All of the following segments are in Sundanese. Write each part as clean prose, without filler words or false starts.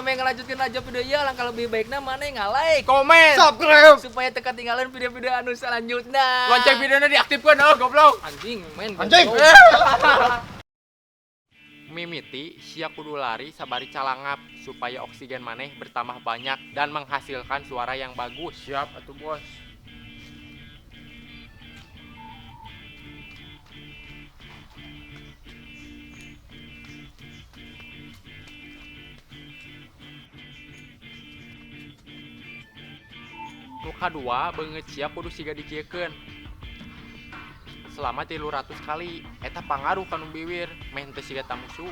Sampai ngelanjutkeun aja video ieu, alangkah lebih baikna maneh nga-like, Komen. Subscribe. Supaya teu ketinggalan video-video anu selanjutnya. Lonceng videonya diaktifkan, oh goblok. Anjing, main Anjing. Goblok. Mimiti sia kudu lari sabari calangap supaya oksigen maneh bertambah banyak dan menghasilkan suara yang bagus. Siap atuh, Bos. Nu kadua, beungeut sia kudu siga dikieukeun selama 300 kali. Eta pangaruh kanu biwir meh teu siga tamusu.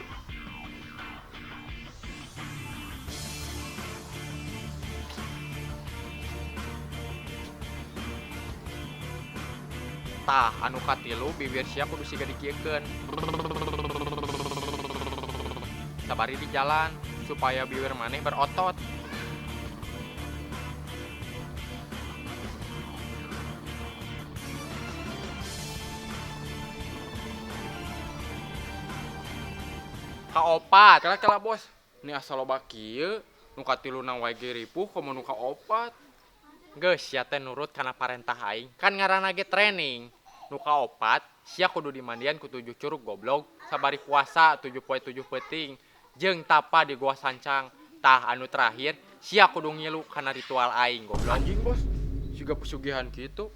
Tah, anu katilu, bibir sia kudu siga dikieukeun sabari di jalan supaya bibir maneh berotot. Kaopat. Kala kala, Bos. Ini asal loba kieu, nu katiluna wae ge ripuh komo nu kaopat. Geus, sia teh nurut kana parentah aing. Kan ngaranna ge training. Nu kaopat, sia kudu dimandian ku 7 curug, goblok. Sabari puasa 7 poe 7 peuting jeung tapa di Goa Sancang. Tah, anu terakhir, sia kudu ngilu kana ritual aing, goblok. Anjing, Bos. Siga pesugihan kitu.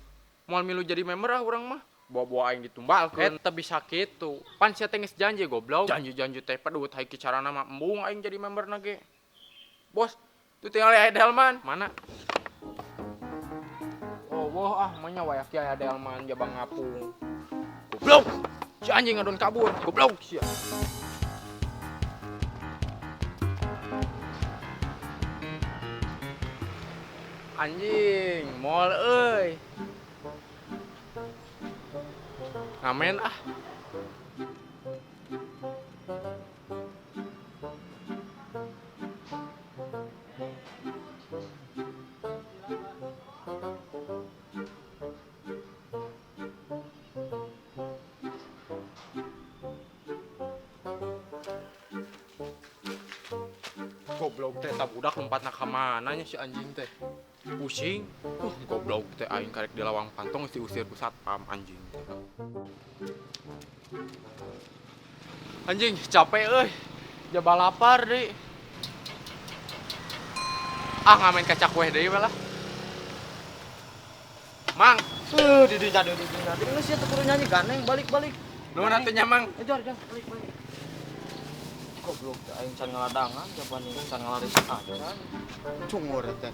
Moal milu jadi member ah urang mah. Bawa-bawa aing ditumbalkeun. Eta bisa kitu. Pan sia teh geus janji, goblok. Janji-janji teh pedut hai carana mah embung aing jadi member na ge. Bos, tuh tinggal aya Delman. Mana? Oh, wah ah manya wayak aya Delman jabang ngapung. Goblok. Si anjing ngadon kabur. Goblok sia. Anjing, mol euy. Ngamen ah. Goblok teh eta budak lompatna ka mana nya si anjing teh. Pusing. Goblok teh aing karek di lawang pantong geus diusir ku satpam anjing teh. Anjing, capek euy. Jaba lapar deui. Ah, ngamen kacak weh deui lah. Mang, Di dinya di dinya. Geus sia teu kudu nyanyi ganeng balik-balik. Nuhun atuh nya, Mang. Eh, jar, jar, balik balik. Goblok teh aing can ngaladangan, jaban can ngalaris acan. Cungur teh.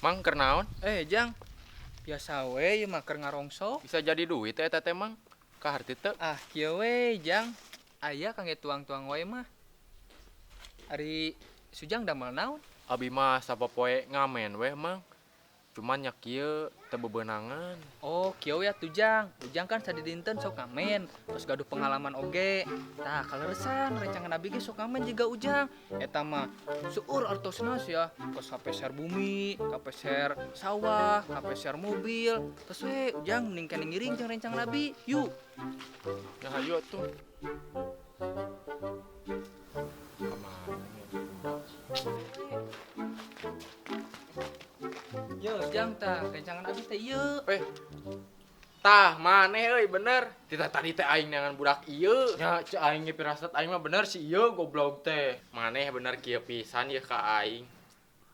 Mang keur naon? Eh, Jang. Biasa we ieu mah keur ngarongsok. Bisa jadi duit eta teh, Mang. Kaharti teu? Ah, kieu we, Jang. Aya kangge tuang-tuang wae mah. Ari Sujang damel naon? Abi mah sapopoe ngamen weh, Mang. Cuman nya kieu teu bebenangan. Oh, kieu ya tuh, Jang. Ujang kan sadidinten sok ngamen, terus gaduh pengalaman oge. Tah, kaleresan rencangan abi ge sok ngamen jiga Ujang. Eta mah seueur artosna sia, kos kapeser bumi, kapeser sawah, kapeser mobil. Terus we Ujang mending keneh ngiring jeung rencangan abi. Yuk. Ya hayu atuh. Kamana nya budak? Yo, Jang, tah rencangan abi teh ieu. Tah, maneh euy bener. Tita tadi teh aing neangan budak ieu. Nya ceu aing ge pirasat aing mah bener si ieu goblok teh. Maneh bener kieu pisan ieu ka aing.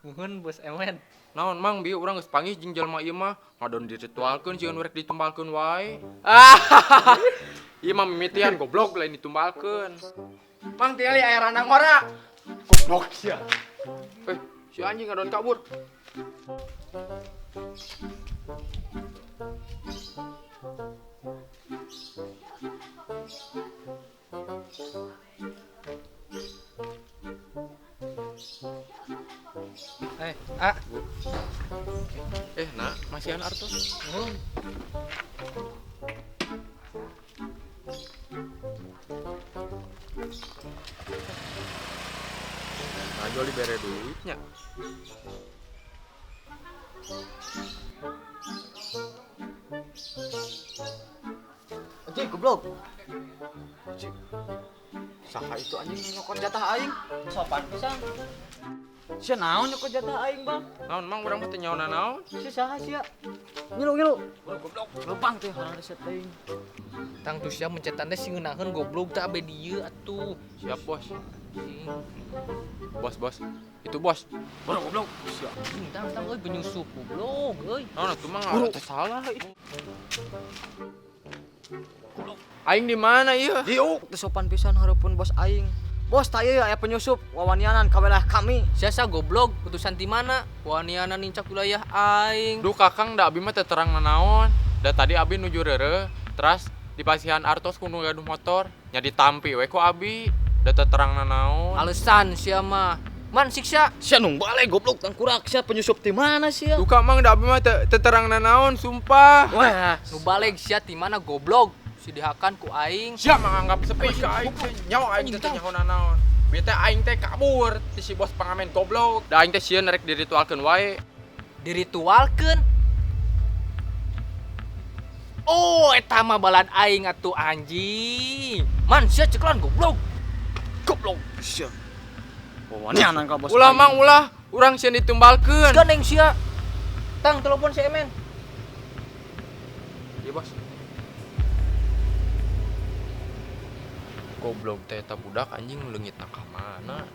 Muhun Bos Emen. Naon, Mang, bieu urang geus panggih jeung jelema ieu mah ngadon diritualkeun sieun rek ditumbalkeun wae. Ah. Ieu mah mimitian goblok lain ditumbalkeun. Mang, tingali aya randang ora. Goblok sia. Si anjing ngadon kabur. Ah. Nak, masihan artos. Nuhun. Jol dibere duitnya. Anjing goblok. Anjing. Saha itu anjing nyokot jatah aing? Sopan pisan. Sia naon nyokot jatah aing, Bang? Naon mang urang mah teu nyaona naon? Sia saha sia? Ngilu-ngilu. Goblok. Leumpang teh harang reset teuing. Tang tuh sia mencetan teh sing ngeunaheun goblok teh abe dieu atuh. Siap, Bos. Anjing. Bos, bos. Itu bos. Boro goblok. Sia. Anjing, tang tang euy penyusup goblok euy. Naon atuh mang teh salah ih. Aing di mana ieu? Diuk teu sopan pisan hareupeun bos aing. Bos tah ieu aya penyusup wawanianan ka wilayah kami. Sia sa goblok putusan ti mana? Waniana nincak wilayah aing. Duh kakang da abi mah teu terang nanaon. Da tadi abi nuju reureuh, teras dipasihan artos ku nu gaduh motor, nya ditampi we ku abi. Da teu terang nanaon. Alasan sia mah. Man siksa. Sia nung balik goblok tangkurak sia penyusup ti mana sia? Duka mang da abi mah teu terang nanaon, sumpah. Wah, Nu baleg sia ti mana goblok? Si dihakan ku aing. Sia menganggap sepi ka aing teh nyawa aing teh teu nyaho nanaon. Bieu teh aing teh kabur ti si bos pengamen goblok. Da aing teh sieun rek diritualkeun wae. Diritualkeun. Oh, eta mah balad aing atuh anjing. Man sia ceklan goblok. Goblok sia. Wawanianan ka bos. Ulah aing. mang ulah, urang sieun ditumbalkeun. Gandeng sia. Tang telepon si Emen. Iya bos. Goblok teh eta budak anjing leungitna ka mana?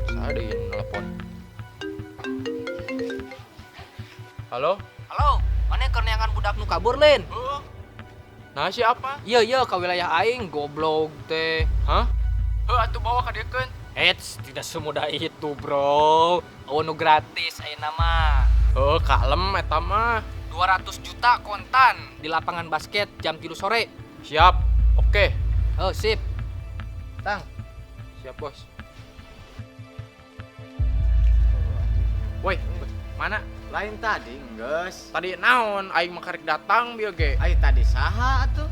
Saya ada yang nelpon. Halo? Halo, mana keur neangan budak nu kabur lain? Nah siapa? Iya iya ka wilayah aing goblok teh. Hah? Heuh atuh bawa ka dieu keun. Eits, tidak semudah itu, bro. Oh, nu gratis ayeuna mah. Heuh, kalem eta mah. 200 juta kontan di lapangan basket jam 3 sore. Siap. Oke. Oh, sip. Tang, Siap, Bos. Woi, mana? Lain tadi geus. Tadi naon aing mah karek datang bieu ge. Ai tadi saha atuh?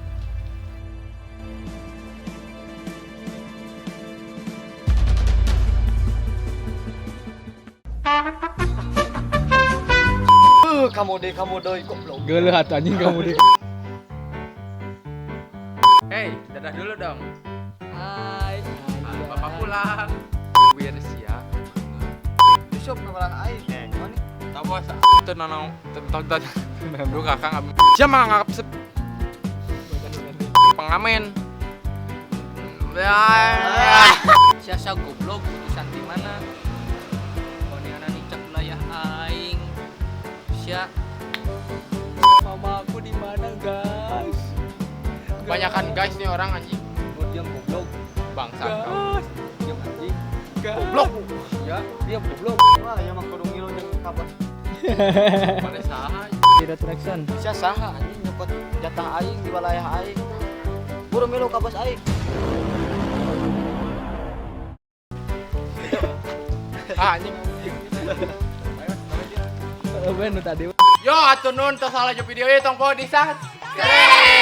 Kamu deh goblok. Geuleuh atuh anjing kamu deh. Hey, dadah dulu dong. Hai. Bapak pulang. Biar siap. Yusuf ka wilayah aing. Mana? Tahu bos, teu nanaon, teu teu. Duh kakang abi. Sia mah nganggap pengamen. Sia sia goblok putusan di mana? Waniana nincak wilayah aing. Sia. Mama aku di mana, guys? Kebanyakan guys nih orang anjing. Oh, diam goblok. Bangsa kau. Guys, diam anjing. Goblok. Ya, diam goblok. Wah, ya mah kudu ngilu jeung ka bos. Mana saha? Tidak traction. Sia saha anjing nyokot jatah aing di wilayah aing. Buru milu ka bos aing. Ah anjing. Ben tadi. Yo atuh nun teu salah jeung video ieu tong poho di subscribe.